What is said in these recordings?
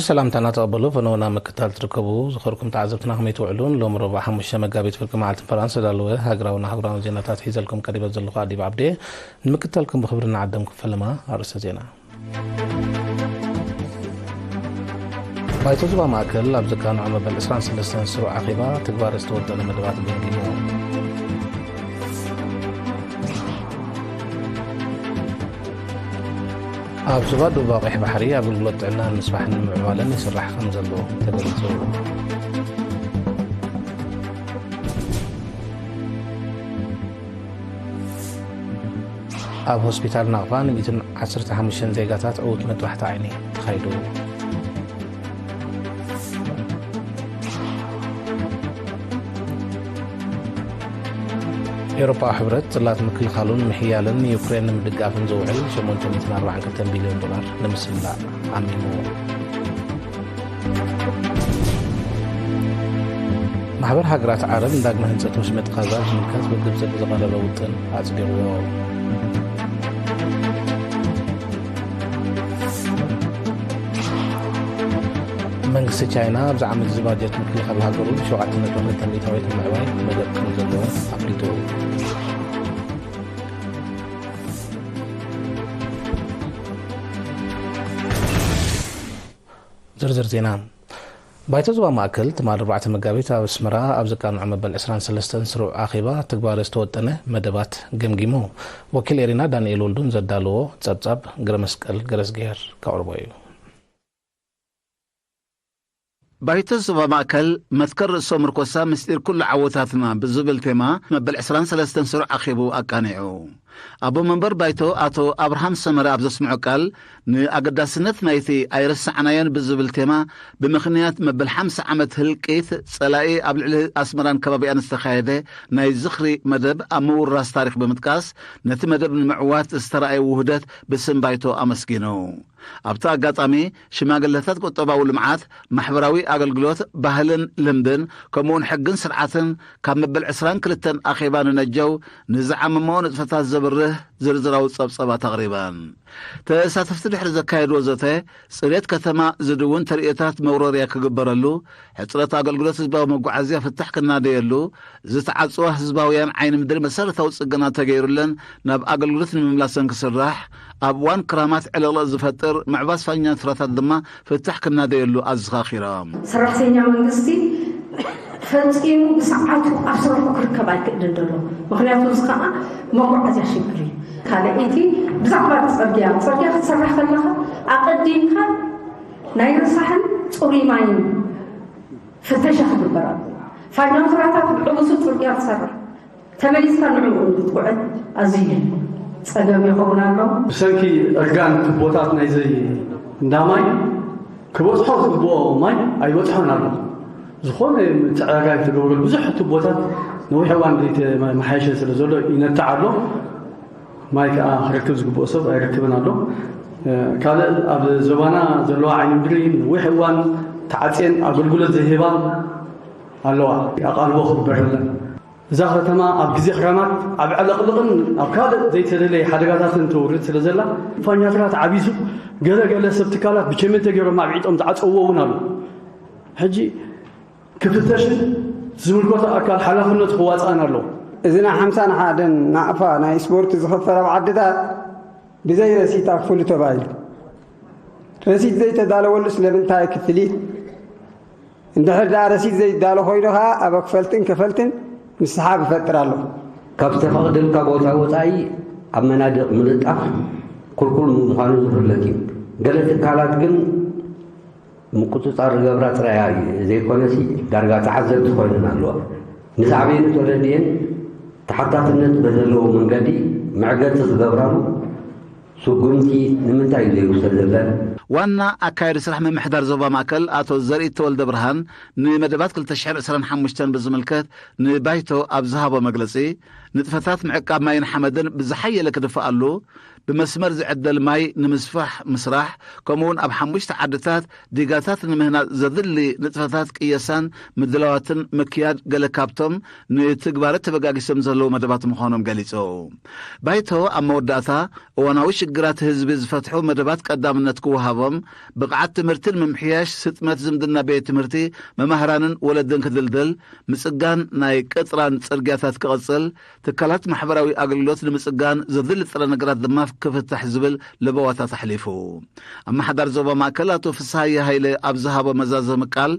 ሰላምታና ተቐበሉ። ፈነወና ምክታል ትርከቡ ዝኸርኩም ተዓዘብትና ከመይ ትውዕሉን? ሎም ረቡዕ ሓሙሽተ መጋቢት ፍርቂ መዓልቲ ፈራንስ ዳለወ ሃገራውን ኣህጉራውን ዜናታት ሒዘልኩም ቀሪበ ዘለኹ ኣዲብ ዓብዴ። ንምክታልኩም ብኽብሪ ንዓደምኩም ፈለማ ኣርእስተ ዜና። ባይቶ ዞባ ማእከል ኣብ ዘቃንዖ መበል ዕስራን ሰለስተን ስሩዕ ኣኼባ ትግባረ ዝተወጠነ መደባት ገምጊሙ። ኣብ ዞባ ደቡብ ኣቑሕ ባሕሪ ኣገልግሎት ጥዕና ንምስፋሕን ንምዕባለን ይስራሕ ከም ዘሎ ተገሊጹ። ኣብ ሆስፒታል ናቕፋ ን ሚእትን ዓሰርተ ሓሙሽተን ዜጋታት ዕዉት መጥባሕቲ ዓይኒ ተኻይዱ። ኤውሮጳዊ ሕብረት ጽላት ምክልኻሉን ምሕያልን ንዩክሬን ንምድጋፍን ዝውዕል ሸሞንተ ሚእትን ኣርባዓን ክልተን ቢልዮን ዶላር ንምስላእ ዓሚሙ። ማሕበር ሃገራት ዓረብ ንዳግመ ህንጸት ወሽመጥ ቓዛ ዝምልከት ብግብጺ ብዝቐረበ ውጥን ኣጽዲቕዎ። መንግስቲ ቻይና ኣብዚ ዓመት እዚ ባጀት ምክልኻል ሃገሩ ብሸውዓተ ነጥቢ ክልተ ሚእታዊት ንምዕባይ መደብ ከም ዘለዎ ኣፍሊጡ። ዝርዝር ዜና። ባይቶ ዞባ ማእከል ትማል ኣርባዕተ መጋቢት ኣብ ኣስመራ ኣብ ዘቃንዖ መበል ዕስራን ሰለስተን ስሩዕ ኣኼባ ትግባረ ዝተወጠነ መደባት ገምጊሙ። ወኪል ኤሪና ዳንኤል ወልዱን ዘዳለዎ ጸብጻብ ግረ መስቀል ገረዝግሄር ከቕርቦ እዩ። ባይቶ ዞባ ማእከል መትከል ርእሶ ምርኮሳ ምስጢር ኩሉ ዓወታትና ብዝብል ቴማ መበል ዕስራን ሰለስተን ስሩዕ ኣኼቡ ኣቃኒዑ። ኣቦ መንበር ባይቶ ኣቶ ኣብርሃም ሰመረ ኣብ ዘስምዖ ቃል፣ ንኣገዳስነት ናይቲ ኣይረሳዕናዮን ብዝብል ቴማ ብምኽንያት መበል ሓምሳ ዓመት ህልቂት ጸላኢ ኣብ ልዕሊ ኣስመራን ከባቢኣን ዝተኻየደ ናይ ዝኽሪ መደብ ኣብ ምውራስ ታሪኽ ብምጥቃስ፣ ነቲ መደብ ንምዕዋት ዝተራእየ ውህደት ብስም ባይቶ ኣመስጊኑ። ኣብቲ ኣጋጣሚ፣ ሽማግለታት ቁጠባዊ ልምዓት፣ ማሕበራዊ ኣገልግሎት፣ ባህልን ልምድን፣ ከምኡውን ሕግን ስርዓትን ካብ መበል ዕስራን ክልተን ኣኼባ ንነጀው ንዝዓመመኦ ንጥፈታት ዘብርህ ዝርዝራዊ ጸብጸባት ኣቕሪበን። ተሳተፍቲ ድሕሪ ዘካየድዎ ዘተ፣ ጽሬት ከተማ ዝድውን ተርእዮታት መውረርያ ክግበረሉ፣ ሕጽረት ኣገልግሎት ህዝባዊ መጓዓዝያ ፍታሕ ክናደየሉ፣ ዝተዓጽዋ ህዝባውያን ዓይኒ ምድሪ መሰረታዊ ጽገና ተገይሩለን ናብ ኣገልግሎት ንምምላሰን ክስራሕ፣ ኣብ እዋን ክራማት ዕልቕልቕ ዝፈጥር ምዕባስ ፋኛትራታት ድማ ፍታሕ ክናደየሉ ኣዘኻኺሮም። ሰራሕተኛ መንግስቲ ፈጺሙ ብሰዓቱ ኣብ ስርሑ ክርከብ ኣይክእልን ዘሎ። ምኽንያቱ እዚ ከዓ መጓዓዝያ ሽግር እዩ። ካልኣይቲ ብዛዕባ ጽርግያ፣ ጽርግያ ክትሰርሕ ከለኻ ኣቐዲምካ ናይ ረሳሕን ጽሩይ ማይን ፍተሻ ክግበር ኣለዎ። ፋይናንስራታት ብዕቡሱ ጽርግያ ክሰርሕ ተመሊስካ ንዕኡ ክትጉዕዝ ኣዝዩ ጸገም ይኸውን ኣሎ። ብሰንኪ እርጋን ቱቦታት ናይዚ እንዳ ማይ ክበጽሖ ዝግብኦ ማይ ኣይበጽሖን ኣሎ። ዝኾነ ምትዕርራይ ተገብረሉ ብዙሕ ቱቦታት ነዊሕ እዋን ዘይተመሓየሸ ስለ ዘሎ ይነትዕ ኣሎ። ማይ ከዓ ክረክብ ዝግብኦ ሰብ ኣይረክብን ኣሎ። ካልእ ኣብ ዞባና ዘለዋ ዓይኒ ምድሪ ነዊሕ እዋን ተዓፅየን ኣገልግሎት ዘይህባ ኣለዋ። ኣቓልቦ ክግበረለን። እዛ ከተማ ኣብ ግዜ ክራማት ኣብ ዕልቕልቕን ኣብ ካልእ ዘይተደለየ ሓደጋታትን ትውርድ ስለ ዘላ ፋኛትራት ዓቢሱ ገለ ገለ ሰብ ትካላት ብቸሜንተ ገይሮም ኣብ ዒጦም ዝዓፀውዎ እውን ኣሎ። ሕጂ ክፍተሽን ዝምልከቶ ኣካል ሓላፍነቱ ክዋፅኣን ኣለዎ። እዚ ናይ ሓምሳን ሓደን ናቕፋ ናይ ስፖርት ዝኽፈል ኣብ ዓድታት ብዘይ ረሲት ኣኽፍሉ ተባሂሉ። ረሲት ዘይተዳለወሉ ስለምንታይ ክፍሊት? እንድሕር ደኣ ረሲት ዘይዳሎ ኮይኑ ኸዓ ኣብ ኣኽፈልትን ከፈልትን ምስሓብ ይፈጥር ኣሎ። ካብ ዝተፈቕደልካ ቦታ ወጻኢ ኣብ መናድቕ ምልጣፍ ክልኩል ምዃኑ ዝፍለጥ እዩ። ገለ ትካላት ግን ምቁጽጻር ዝገብራ ጥራይ ዘይኮነሲ ዳርጋ ተዓዘብቲ ኮይነን ኣለዋ። ንሳዕቤኑ ተረዲኤን ተሓታትነት በዘለዎ መንገዲ መዕገቲ ዝገብራሉ ስጉምቲ ንምንታይ እዩ ዘይውሰድ ዘሎ? ዋና ኣካያዲ ስራሕ ምምሕዳር ዞባ ማእከል ኣቶ ዘርኢ ተወልደ ብርሃን ንመደባት ክልተ ሽሕን ዕስራን ሓሙሽተን ብዝምልከት ንባይቶ ኣብ ዝሃቦ መግለጺ፣ ንጥፈታት ምዕቃብ ማይን ሓመድን ብዝሓየለ ክድፋኣሉ፣ ብመስመር ዝዕደል ማይ ንምስፋሕ ምስራሕ፣ ከምኡውን ኣብ ሓሙሽተ ዓድታት ዲጋታት ንምህናጽ ዘድሊ ንጥፈታት ቅየሳን ምድላዋትን ምክያድ ገለ ካብቶም ንትግባረ ተበጋጊሶም ዘለዉ መደባት ምዃኖም ገሊጹ። ባይቶ ኣብ መወዳእታ፣ እዋናዊ ሽግራት ህዝቢ ዝፈትሑ መደባት ቀዳምነት ክወሃቡ ም ብቕዓት ትምህርቲ ንምምሕያሽ፣ ስጥመት ዝምድና ቤት ትምህርቲ፣ መማህራንን ወለድን ክድልድል፣ ምጽጋን ናይ ቅጥራን ጽርግያታት ክቕጽል፣ ትካላት ማሕበራዊ ኣገልግሎት ንምጽጋን ዘድሊ ጥረ ነገራት ድማ ክፍታሕ ዝብል ለበዋታት ኣሕሊፉ። ኣመሓዳሪ ዞባ ማእከል ኣቶ ፍስሃየ ሃይለ ኣብ ዝሃቦ መዛዘሚ ቃል፣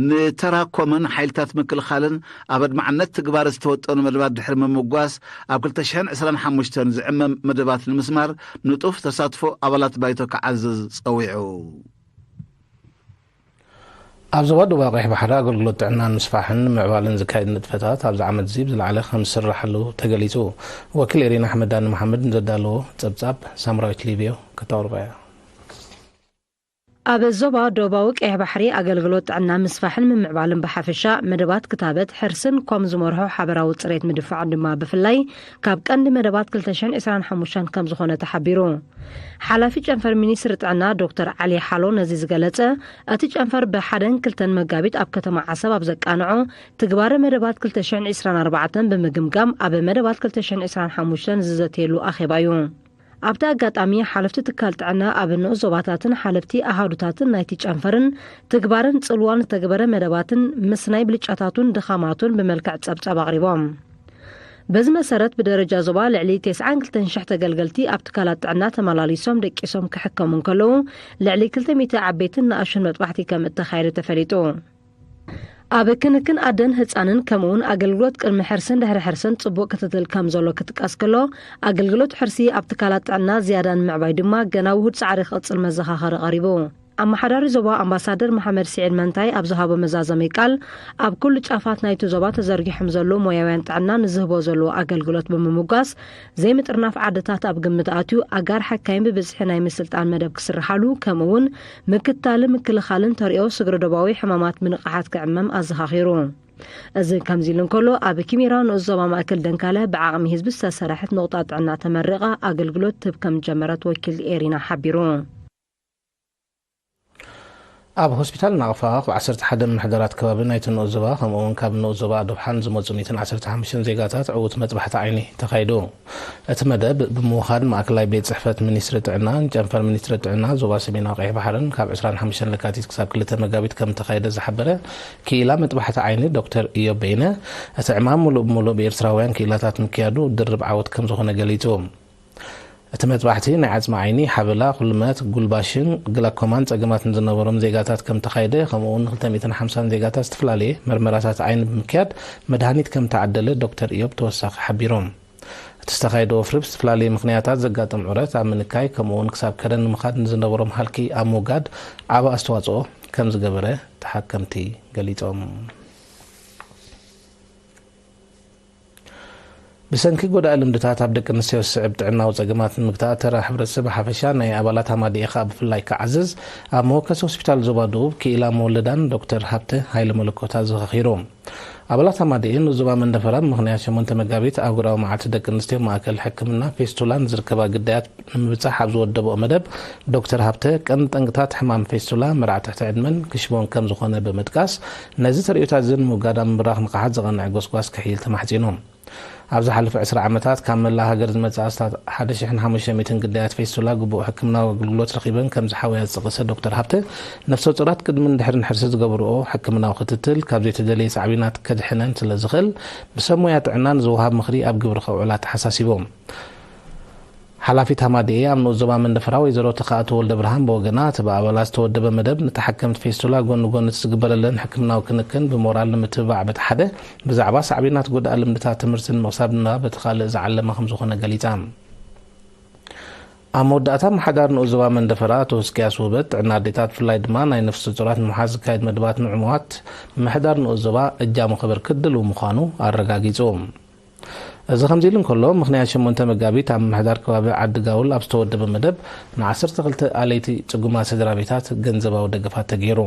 ንተራ ኮምን ሓይልታት ምክልኻልን ኣብ ኣድማዕነት ትግባር ዝተወጠኑ መደባት ድሕሪ ምምጓስ፣ ኣብ ክልተ ሽሕን ዕስራን ሓሙሽተን ዝዕመም መደባት ንምስማር ንጡፍ ተሳትፎ ኣባላት ባይቶ ክዓዝዝ ጸዊዑ። ኣብ ዞባ ደቡብ ቀይሕ ባሕሪ ኣገልግሎት ጥዕና ንምስፋሕን ንምዕባልን ዝካየድ ንጥፈታት ኣብዚ ዓመት እዚ ብዝለዓለ ከም ዝስራሓሉ ተገሊጹ። ወኪል ኤሪና ኣሕመድ ዳኒ መሓመድ ንዘዳለዎ ጸብጻብ ሳምራዊት ሊብዮ ከተቕርቦ እያ። ኣብ ዞባ ደቡባዊ ቀይሕ ባሕሪ ኣገልግሎት ጥዕና ምስፋሕን ምምዕባልን ብሓፈሻ፣ መደባት ክታበት፣ ሕርስን ኮም ዝመርሖ ሓበራዊ ጽሬት ምድፋዕን ድማ ብፍላይ ካብ ቀንዲ መደባት ክልተ ሽሕን ዕስራን ሓሙሽተን ከም ዝኾነ ተሓቢሩ። ሓላፊ ጨንፈር ሚኒስትሪ ጥዕና ዶክተር ዓሊ ሓሎ ነዚ ዝገለጸ፣ እቲ ጨንፈር ብሓደን ክልተን መጋቢት ኣብ ከተማ ዓሰብ ኣብ ዘቃንዖ ትግባረ መደባት ክልተ ሽሕን ዕስራን ኣርባዕተን ብምግምጋም፣ ኣብ መደባት ክልተ ሽሕን ዕስራን ሓሙሽተን ዝዘተየሉ ኣኼባ እዩ። ኣብቲ ኣጋጣሚ፣ ሓለፍቲ ትካል ጥዕና ኣብ ንኡስ ዞባታትን ሓለፍቲ ኣሃዱታትን ናይቲ ጨንፈርን ትግባረን ጽልዋን ዝተግበረ መደባትን ምስናይ ብልጫታቱን ድኻማቱን ብመልክዕ ጸብጻብ ኣቕሪቦም። በዚ መሰረት፣ ብደረጃ ዞባ ልዕሊ ተስዓን ክልተን ሽሕ ተገልገልቲ ኣብ ትካላት ጥዕና ተመላሊሶም ደቂሶም ክሕከሙ እንከለዉ፣ ልዕሊ ክልተ ሚእቲ ዓበይትን ንኣሽቱን መጥባሕቲ ከም እተኻየደ ተፈሊጡ። ኣብ ክንክን ኣደን ህጻንን፣ ከምኡውን ኣገልግሎት ቅድሚ ሕርስን ድሕሪ ሕርስን ጽቡቕ ክትትል ከም ዘሎ ክትጥቀስ ከሎ፣ ኣገልግሎት ሕርሲ ኣብ ትካላት ጥዕና ዝያዳ ንምዕባይ ድማ ገና ውሁድ ጻዕሪ ክቕጽል መዘኻኸሪ ቀሪቡ። ኣመሓዳሪ ዞባ ኣምባሳደር መሓመድ ስዒድ መንታይ ኣብ ዝሃቦ መዛዘሚ ቃል፣ ኣብ ኩሉ ጫፋት ናይቲ ዞባ ተዘርጊሖም ዘለዉ ሞያውያን ጥዕና ንዝህቦ ዘለዉ ኣገልግሎት ብምምጓስ፣ ዘይምጥርናፍ ዓድታት ኣብ ግምት ኣትዩ፣ ኣጋር ሓካይም ብብዝሒ ናይ ምስልጣን መደብ ክስርሓሉ፣ ከምኡ እውን ምክትታልን ምክልኻልን ተርእዮ ስግረ ዶባዊ ሕማማት ብንቕሓት ክዕመም ኣዘኻኺሩ። እዚ ከምዚ ኢሉ እንከሎ፣ ኣብ ኪሚራ ንኡስ ዞባ ማእከል ደንካለ ብዓቕሚ ህዝቢ ዝተሰረሐት ነቑጣ ጥዕና ተመሪቓ ኣገልግሎት ትህብ ከም ዝጀመረት ወኪል ኤሪና ሓቢሩ። ኣብ ሆስፒታል ናቕፋ፣ ዓሰርተ ሓደ ምምሕዳራት ከባቢ ናይቲ ንኡስ ዞባ፣ ከምኡ እውን ካብ ንኡስ ዞባ ኣዶብሓን ዝመጹ ሚእትን ዓሰርተ ሓሙሽተን ዜጋታት ዕዉት መጥባሕቲ ዓይኒ ተኻይዱ። እቲ መደብ ብምውኻድ ማእከላይ ቤት ጽሕፈት ሚኒስትሪ ጥዕና፣ ጨንፈር ሚኒስትሪ ጥዕና ዞባ ሰሜናዊ ቀይሕ ባሕርን ካብ ዕስራን ሓሙሽተን ለካቲት ክሳብ ክልተ መጋቢት ከም እተኻየደ ዝሓበረ ክኢላ መጥባሕቲ ዓይኒ ዶክተር ኢዮብ በይነ፣ እቲ ዕማም ምሉእ ብምሉእ ብኤርትራውያን ክኢላታት ምክያዱ ድርብ ዓወት ከም ዝኾነ ገሊጹ። እቲ መጥባሕቲ ናይ ዓጽሚ ዓይኒ፣ ሓበላ፣ ኩልመት፣ ጉልባሽን ግላኮማን ጸገማት ንዝነበሮም ዜጋታት ከም ተኻየደ፣ ከምኡ እውን ንክልተ ሚእትን ሓምሳን ዜጋታት ዝተፈላለየ መርመራታት ዓይኒ ብምክያድ መድሃኒት ከም ተዓደለ ዶክተር ኢዮብ ተወሳኺ ሓቢሮም። እቲ ዝተኻየደ ወፍሪ ብዝተፈላለየ ምኽንያታት ዘጋጥም ዑረት ኣብ ምንካይ፣ ከምኡ እውን ክሳብ ከረን ንምኻድ ንዝነበሮም ሃልኪ ኣብ ምውጋድ ዓቢ ኣስተዋጽኦ ከም ዝገበረ ተሓከምቲ ገሊጾም። ብሰንኪ ጎዳኢ ልምድታት ኣብ ደቂ ኣንስትዮ ዝስዕብ ጥዕናዊ ጸገማት ንምግታእ፣ ተራ ሕብረተሰብ ብሓፈሻ፣ ናይ ኣባላት ሃማደኤ ከኣ ብፍላይ ክዓዝዝ፣ ኣብ መወከሲ ሆስፒታል ዞባ ደቡብ ክኢላ መወለዳን ዶክተር ሃብተ ሃይለ መለኮት ኣዘኻኺሩ። ኣባላት ሃማደኤ ንዞባ መንደፈራ ብምኽንያት ሸሞንተ መጋቢት ኣህጉራዊ መዓልቲ ደቂ ኣንስትዮ ማእከል ሕክምና ፌስቱላን ዝርከባ ግዳያት ንምብጻሕ ኣብ ዝወደብኦ መደብ፣ ዶክተር ሃብተ፣ ቀንዲ ጠንቅታት ሕማም ፌስቱላ መርዓ ትሕቲ ዕድመን ክሽቦን ከም ዝኾነ ብምጥቃስ፣ ነዚ ተርእዮታት እዚ ንምውጋድ ኣብ ምብራኽ ንቕሓት ዘቐንዐ ጎስጓስ ክሕይል ተማሕጺኑ። ኣብ ዝሓለፈ ዕስራ ዓመታት ካብ መላእ ሃገር ዝመጽኣ ኣስታት ሓደ ሽሕን ሓሙሽተ ሚእትን ግዳያት ፌስቱላ ግቡእ ሕክምናዊ ኣገልግሎት ረኺበን ከም ዝሓወያ ዝጠቐሰ ዶክተር ሃብተ፣ ነፍሰ ጡራት ቅድምን ድሕርን ሕርሲ ዝገብርኦ ሕክምናዊ ክትትል ካብ ዘይተደለየ ሳዕቤናት ከድሕነን ስለ ዝኽእል፣ ብሰብ ሞያ ጥዕና ንዝወሃብ ምኽሪ ኣብ ግብሪ ከውዕላ ኣተሓሳሲቦም። ሓላፊት ሃማደኤ ኣብ ንኡስ ዞባ መንደፈራ ወይዘሮ ተኻእቱ ወልደ ብርሃን ብወገና፣ እቲ ብኣባላት ዝተወደበ መደብ ንተሓከምቲ ፌስቱላ ጎኒ ጎኒ እቲ ዝግበረለን ሕክምናዊ ክንክን ብሞራል ንምትብባዕ በቲ ሓደ፣ ብዛዕባ ሳዕቤናት ጎዳኢ ልምድታት ትምህርቲ ንምቕሳብ ድማ በቲ ካልእ ዝዓለመ ከም ዝኾነ ገሊጻ። ኣብ መወዳእታ፣ ኣመሓዳሪ ንኡስ ዞባ መንደፈራ ኣቶ ህዝቅያስ ውህበት፣ ጥዕና ኣዴታት ብፍላይ ድማ ናይ ነፍሰ ጡራት ንምሓዝ ዝካየድ መደባት ንዕሙዋት ምምሕዳር ንኡስ ዞባ እጃሙ ከበርክት ድሉው ምዃኑ ኣረጋጊጹ። እዚ ከምዚ ኢሉ እንከሎ፣ ምኽንያት ሸሞንተ መጋቢት ኣብ ምምሕዳር ከባቢ ዓዲ ጋውል ኣብ ዝተወደበ መደብ፣ ንዓሰርተ ክልተ ኣለይቲ ጽጉማት ስድራ ቤታት ገንዘባዊ ደገፋት ተገይሩ።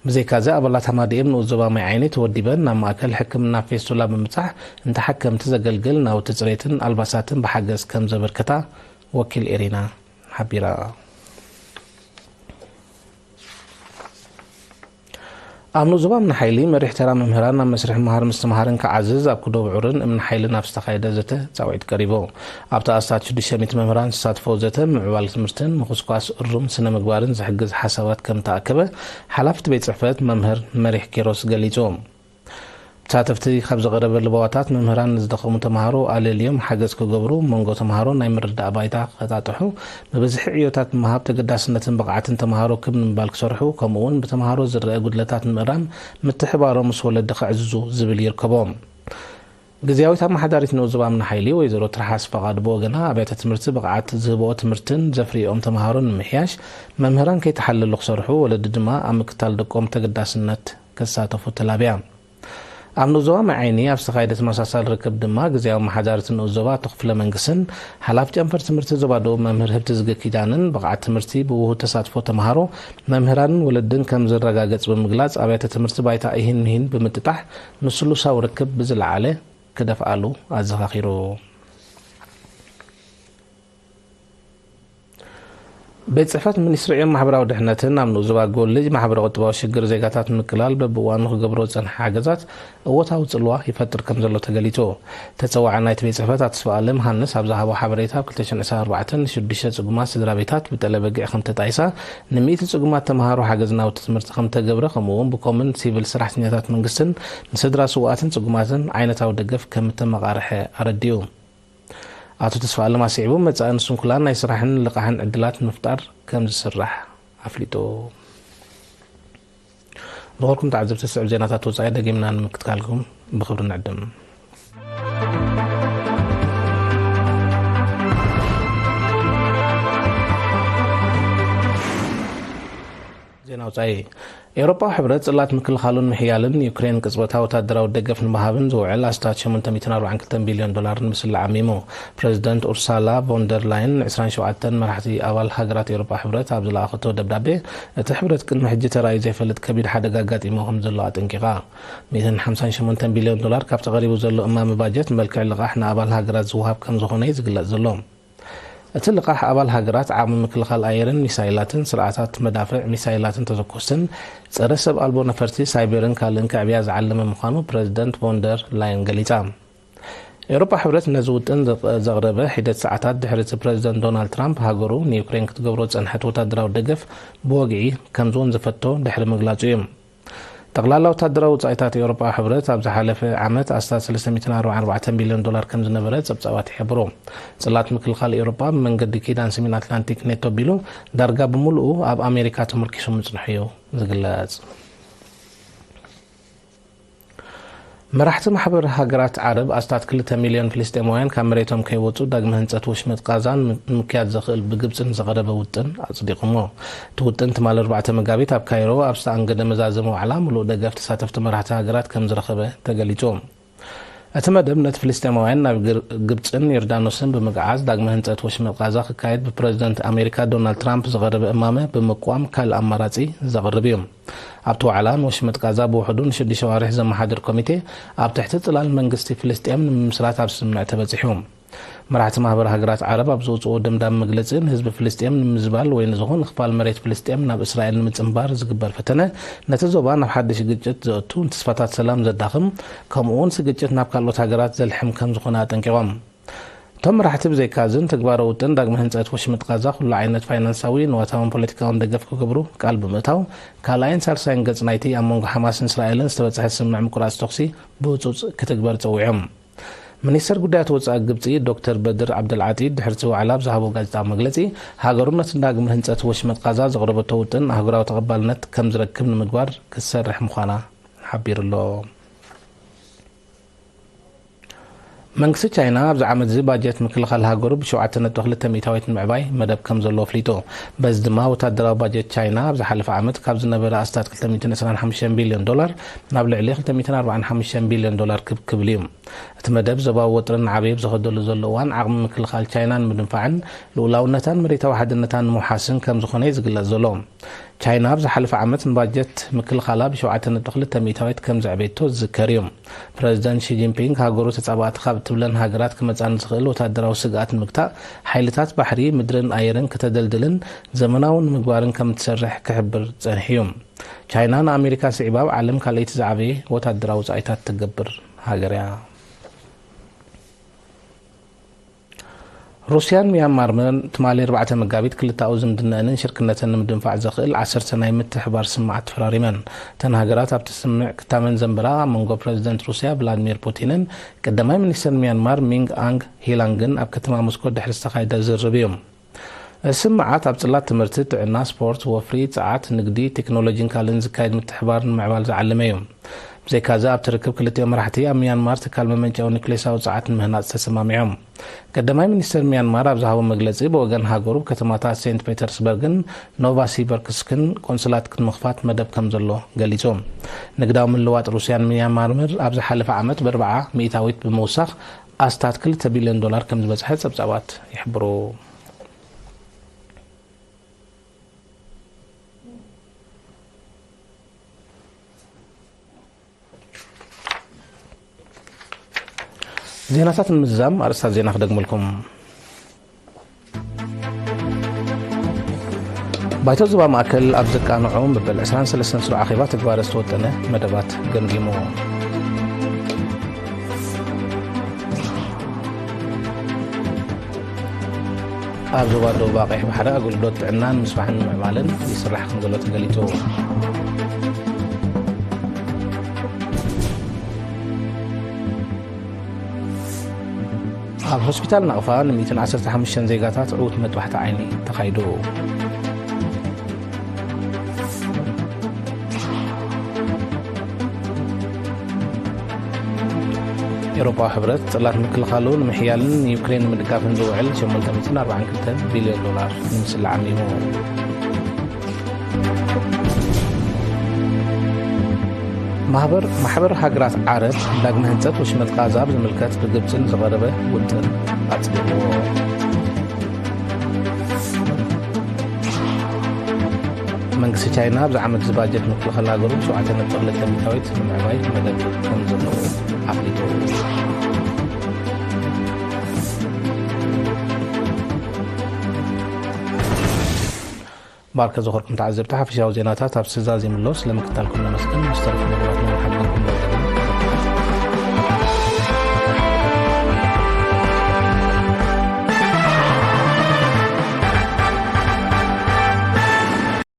ብዘይካዚ፣ ኣባላት ሃማደኤ ንኡስ ዞባ ማይ ዓይኒ ተወዲበን ናብ ማእከል ሕክምና ፌስቱላ ብምብጻሕ፣ ንተሓከምቲ ዘገልግል ናውቲ ጽሬትን ኣልባሳትን ብሓገዝ ከም ዘበርከታ ወኪል ኤሪና ሓቢራ። ኣብ ንኡስ ዞባ እምኒ ሓይሊ፣ መሪሕ ተራ መምህራን ናብ መስርሕ ምምሃር ምስትምሃርን ክዓዝዝ ኣብ ኩዶ ብዑርን እምኒ ሓይልን ኣብ ዝተኻየደ ዘተ ጻውዒት ቀሪቡ። ኣብቲ ኣስታት ሽዱሽተ ሚእቲ መምህራን ዝተሳትፎ ዘተ፣ ምምዕባል ትምህርትን ምኹስኳስ እሩም ስነ ምግባርን ዝሕግዝ ሓሳባት ከም ተኣከበ፣ ሓላፊ እቲ ቤት ጽሕፈት መምህር መሪሕ ኪሮስ ገሊጹ። ተሳተፍቲ ካብ ዝቐረበ ልበዋታት፣ መምህራን ንዝደኸሙ ተምሃሮ ኣለልዮም ሓገዝ ክገብሩ፣ መንጎ ተምሃሮ ናይ ምርዳእ ባይታ ክጣጥሑ፣ ብብዝሒ ዕዮታት ብምሃብ ተገዳስነትን ብቕዓትን ተምሃሮ ክብ ንምባል ክሰርሑ፣ ከምኡ እውን ብተምሃሮ ዝረአ ጉድለታት ንምእራም ምትሕባሮም ምስ ወለዲ ከዕዝዙ ዝብል ይርከቦም። ግዝያዊት ኣመሓዳሪት ንኡስ ዞባ እምኒ ሓይሊ ወይዘሮ ትርሓስ ፈቓድ ብወገና፣ ኣብያተ ትምህርቲ ብቕዓት ዝህብኦ ትምህርትን ዘፍርይኦም ተምሃሮን ንምሕያሽ መምህራን ከይተሓለሉ ክሰርሑ፣ ወለዲ ድማ ኣብ ምክታል ደቆም ተገዳስነት ክሳተፉ ተላብያ። ኣብ ንኡስ ዞባ ማይ ዓይኒ ኣብ ዝተኻየደ ተመሳሳሊ ርክብ ድማ፣ ግዝያዊ ኣመሓዳሪት ንኡስ ዞባ ኣቶ ክፍለ መንግስትን ሓላፊ ጨንፈር ትምህርቲ ዞባ ደቡብ መምህር ህብቲ ዝገ ኪዳንን ብቕዓት ትምህርቲ ብውሁድ ተሳትፎ ተምሃሮ፣ መምህራንን ወለድን ከም ዝረጋገጽ ብምግላጽ፣ ኣብያተ ትምህርቲ ባይታ እሂን ምሂን ብምጥጣሕ ንስሉሳዊ ርክብ ብዝለዓለ ክደፍኣሉ ኣዘኻኺሩ። ቤት ጽሕፈት ሚኒስትሪ ዕዮን ማሕበራዊ ድሕነትን ኣብ ንኡስ ዞባ ጎልጅ ማሕበረ ቁጠባዊ ሽግር ዜጋታት ንምቅላል በብእዋኑ ክገብሮ ዝጸንሐ ሓገዛት እወታዊ ጽልዋ ይፈጥር ከም ዘሎ ተገሊጹ። ተጸዋዓይ ናይቲ ቤት ጽሕፈት ኣቶ ተስፋኣለም ሃንስ ኣብ ዝሃቦ ሓበሬታ፣ ኣብ ክልተ ሽሕን ዕስራን ኣርባዕተን ንሽዱሽተ ጽጉማት ስድራ ቤታት ብጠለ በጊዕ ከም ተጣይሳ፣ ንሚእቲ ጽጉማት ተምሃሮ ሓገዝ ናውቲ ትምህርቲ ከም ተገብረ፣ ከምኡ እውን ብኮምን ሲቪል ሰራሕተኛታት መንግስትን ንስድራ ስውኣትን ጽጉማትን ዓይነታዊ ደገፍ ከም እተመቓርሐ ኣረዲኡ። ኣቶ ተስፋኣለም ኣስዒቡ፣ መጻእን ስንኩላን ናይ ስራሕን ልቓሕን ዕድላት ንምፍጣር ከም ዝስራሕ ኣፍሊጡ። ዝኸበርኩም ተዓዘብቲ፣ ዝስዕብ ዜናታት ወጻኢ ደጊምና ንምክትታልኩም ብኽብሪ ንዕድም። ዜና ወጻኢ። ኤውሮጳዊ ሕብረት ጽላት ምክልኻሉን ምሕያልን ዩክሬን ቅጽበታዊ ወታደራዊ ደገፍ ንምሃብን ዝውዕል ኣስታት ሸሞንተ ሚእትን ኣርባዓን ክልተን ቢልዮን ዶላር ንምስላዕ ዓሚሙ። ፕረዚደንት ኡርሳላ ቮን ደር ላይን ን ዕስራን ሸውዓተን መራሕቲ ኣባል ሃገራት ኤውሮጳ ሕብረት ኣብ ዝለኣኸቶ ደብዳቤ፣ እቲ ሕብረት ቅድሚ ሕጂ ተራእዩ ዘይፈልጥ ከቢድ ሓደጋ ኣጋጢሞ ከም ዘሎ ኣጠንቂቓ። ሚእትን ሓምሳን ሸሞንተን ቢልዮን ዶላር ካብቲ ቀሪቡ ዘሎ እማመ ባጀት ብመልክዕ ልቓሕ ንኣባል ሃገራት ዝወሃብ ከም ዝኾነ እዩ ዝግለጽ ዘሎ። እቲ ልቓሕ ኣባል ሃገራት ዓቕሚ ምክልኻል ኣየርን ሚሳይላትን፣ ስርዓታት መዳፍዕ ሚሳይላትን ተተኮስትን ጸረ ሰብ ኣልቦ ነፈርቲ ሳይበርን ካልእን ከዕብያ ዝዓለመ ምዃኑ ፕረዚደንት ቮን ደር ላየን ገሊጻ። ኤውሮጳ ሕብረት ነዚ ውጥን ዘቕ-፣ ዘቕረበ ሒደት ሰዓታት ድሕሪ እቲ ፕረዚደንት ዶናልድ ትራምፕ ሃገሩ ንዩክሬን ክትገብሮ ዝጸንሐት ወታደራዊ ደገፍ ብወግዒ ከም ዝወንዘፈቶ ድሕሪ ምግላጹ እዩ። ጠቕላላ ወታደራዊ ወጻኢታት ኤውሮጳዊ ሕብረት ኣብ ዝሓለፈ ዓመት ኣስታት ሰለስተ ሚእትን ኣርባዓን ኣርባዕተን ቢልዮን ዶላር ከም ዝነበረ ጸብጻባት ይሕብሩ። ጽላት ምክልኻል ኤውሮጳ ብመንገዲ ኪዳን ሰሜን ኣትላንቲክ ኔቶ ኣቢሉ ዳርጋ ብምሉኡ ኣብ ኣሜሪካ ተመርኪሱ ምጽንሑ እዩ ዝግለጽ። መራሕቲ ማሕበር ሃገራት ዓረብ ኣስታት ክልተ ሚልዮን ፍልስጤማውያን ካብ መሬቶም ከይወጹ ዳግመ ህንጸት ወሽመጥ ቃዛ ንምክያድ ዘኽእል ብግብጺ ንዝቐረበ ውጥን ኣጽዲቑሞ። እቲ ውጥን ትማሊ ኣርባዕተ መጋቢት ኣብ ካይሮ ኣብ ዝተኣንገደ መዛዘሚ ዋዕላ ምሉእ ደገፍ ተሳተፍቲ መራሕቲ ሃገራት ከም ዝረኸበ ተገሊጹ። እቲ መደብ ነቲ ፍልስጤማውያን ናብ ግር-፣ ግብጽን ዮርዳኖስን ብምግዓዝ ዳግመ ህንጸት ወሽመጥ ቃዛ ክካየድ ብፕረዚደንት ኣሜሪካ ዶናልድ ትራምፕ ዝቐረበ እማመ ብምቅዋም ካልእ ኣማራጺ ዘቕርብ እዩ። ኣብቲ ዋዕላ ንወሽመጥ ቃዛ ብውሕዱ ንሽዱሽተ ኣዋርሕ ዘመሓድር ኮሚቴ ኣብ ትሕቲ ጽላል መንግስቲ ፍልስጤም ንምምስራት ኣብ ስምምዕ ተበጺሑ። መራሕቲ ማሕበር ሃገራት ዓረብ ኣብ ዘውጽኦ ደምዳሚ መግለጺ፣ ንህዝቢ ፍልስጤም ንምዝባል ወይ ንዝኾነ ክፋል መሬት ፍልስጤም ናብ እስራኤል ንምጽንባር ዝግበር ፈተነ፣ ነቲ ዞባ ናብ ሓድሽ ግጭት ዘእቱ፣ ንተስፋታት ሰላም ዘዳኽም፣ ከምኡ እውን እቲ ግጭት ናብ ካልኦት ሃገራት ዘልሕም ከም ዝኾነ ኣጠንቂቖም። እቶም መራሕቲ ብዘይካ እዚ ንትግባረ ውጥን ዳግመ ህንጸት ወሽመጥ ቃዛ ኩሉ ዓይነት ፋይናንሳዊ፣ ንዋታውን ፖለቲካውን ደገፍ ክገብሩ ቃል ብምእታው፣ ካልኣይን ሳልሳይን ገጽ ናይቲ ኣብ መንጎ ሓማስን እስራኤልን ዝተበጽሐ ስምምዕ ምቁራጽ ተኹሲ ብህጹጽ ክትግበር ጸዊዖም። ሚኒስተር ጉዳያት ወጻኢ ግብጺ ዶክተር በድር ዓብደልዓጢ ድሕሪ እቲ ዋዕላ ኣብ ዝሃቦ ጋዜጣዊ መግለጺ፣ ሃገሩ ነቲ ዳግመ ህንጸት ወሽመጥ ቃዛ ዘቕረበቶ ውጥን ኣህጉራዊ ተቐባልነት ከም ዝረክብ ንምግባር ክትሰርሕ ምዃና ሓቢሩ ኣሎ። መንግስቲ ቻይና ኣብዚ ዓመት እዚ ባጀት ምክልኻል ሃገሩ ብሸውዓተ ነጥቢ ክልተ ሚእታዊት ንምዕባይ መደብ ከም ዘለዎ ኣፍሊጡ። በዚ ድማ ወታደራዊ ባጀት ቻይና ኣብ ዝሓለፈ ዓመት ካብ ዝነበረ ኣስታት ክልተ ሚእትን ዕስራን ሓሙሽተን ቢልዮን ዶላር ናብ ልዕሊ ክልተ ሚእትን ኣርባዓን ሓሙሽተን ቢልዮን ዶላር ክብ ክብል እዩ። እቲ መደብ ዞባዊ ወጥሪ እናዓበየ ብዝኸደሉ ዘሎ እዋን ዓቕሚ ምክልኻል ቻይና ንምድንፋዕን ልኡላውነታን መሬታዊ ሓድነታን ንምውሓስን ከም ዝኾነ እዩ ዝግለጽ ዘሎ። ቻይና ኣብ ዝሓለፈ ዓመት ንባጀት ምክልኻላ ብ7.2% ከም ዘዕበየቶ ዝዝከር እዩ። ፕረዚደንት ሺ ጂንፒንግ፣ ሃገሩ ተጻባእቲ ካብ እትብለን ሃገራት ክመጻ ንዝኽእል ወታደራዊ ስግኣት ንምግታእ፣ ሓይልታት ባሕሪ፣ ምድርን ኣየርን ከተደልድልን ዘመናዊ ንምግባርን ከም እትሰርሕ ክሕብር ጸኒሑ እዩ። ቻይና ንኣሜሪካ ስዒባ ኣብ ዓለም ካልኣይቲ ዝዓበየ ወታደራዊ ወጻኢታት ትገብር ሃገር እያ። ሩስያን ሚያንማርን ትማሊ ኣርባዕተ መጋቢት ክልተኣዊ ዝምድነአንን ሽርክነተን ንምድንፋዕ ዘኽእል ዓሰርተ ናይ ምትሕባር ስምምዓት ተፈራሪመን። እተን ሃገራት ኣብቲ ስምምዕ ክታመን ዘንበራ ኣብ መንጎ ፕረዚደንት ሩስያ ቭላድሚር ፑቲንን ቀዳማይ ሚኒስተር ሚያንማር ሚንግ ኣንግ ሂላንግን ኣብ ከተማ ሞስኮ ድሕሪ ዝተኻየደ ዝርርብ እዩ። እዚ ስምምዓት ኣብ ጽላት ትምህርቲ፣ ጥዕና፣ ስፖርት፣ ወፍሪ፣ ጸዓት፣ ንግዲ፣ ቴክኖሎጂን ካልእን ዝካየድ ምትሕባር ንምዕባል ዝዓለመ እዩ። ብዘይካዚ ኣብቲ ርክብ ክልቲኦም መራሕቲ ኣብ ሚያንማር ትካል መመንጨዊ ኒክሌሳዊ ጸዓት ንምህናጽ ተሰማሚዖም። ቀዳማይ ሚኒስተር ሚያንማር ኣብ ዝሃቦ መግለጺ፣ ብወገን ሃገሩ ኣብ ከተማታት ሴንት ፔተርስበርግን ኖቫሲበርክስክን ቆንስላት ንምኽፋት መደብ ከም ዘሎ ገሊጹ። ንግዳዊ ምልዋጥ ሩስያን ሚያንማርን ኣብ ዝሓለፈ ዓመት ብ4 ሚእታዊት ብምውሳኽ ኣስታት ክልተ ቢልዮን ዶላር ከም ዝበጽሐ ጸብጻባት ይሕብሩ። ዜናታት ንምዝዛም ኣርእስታት ዜና ክደግመልኩም። ባይቶ ዞባ ማእከል ኣብ ዘቃንዖ መበል ዕስራን ሰለስተን ስሩዕ ኣኼባ ተግባረ ዝተወጠነ መደባት ገምጊሙ። ኣብ ዞባ ደቡብ ቀይሕ ባሕሪ ኣገልግሎት ጥዕና ንምስፋሕን ንምዕባልን ይስራሕ ከም ዘሎ ተገሊጹ። ኣብ ሆስፒታል ናቕፋ ን115 ዜጋታት ዕዉት መጥባሕቲ ዓይኒ ተኻይዱ። ኤውሮጳዊ ሕብረት ጽላት ምክልኻሉ ንምሕያልን ንዩክሬን ንምድጋፍን ዝውዕል ሸሞንተ ሚእትን ኣርባዓን ክልተን ቢልዮን ዶላር ንምስላዕ ዓሚሙ። ማህበር ማሕበር ሃገራት ዓረብ ዳግመ ህንጸት ወሽመጥ ቃዛ ብዝምልከት ብግብጽ ንዝቐረበ ውጥን ኣጽዲቕዎ። መንግስቲ ቻይና ኣብዚ ዓመት እዚ ባጀት ምክልኻል ሃገሩ ብ7.2% ንምዕባይ መደብ ከም ዘለዎ ኣፍሊጡ። ባርከ ዝኾርኩም ተዓዘብቲ ሓፈሻዊ ዜናታት ኣብ ስዛ ዚምሎ ስለምክታልኩም ነመስግን። ምስ ተረፉ መደባት ንምሓልፍ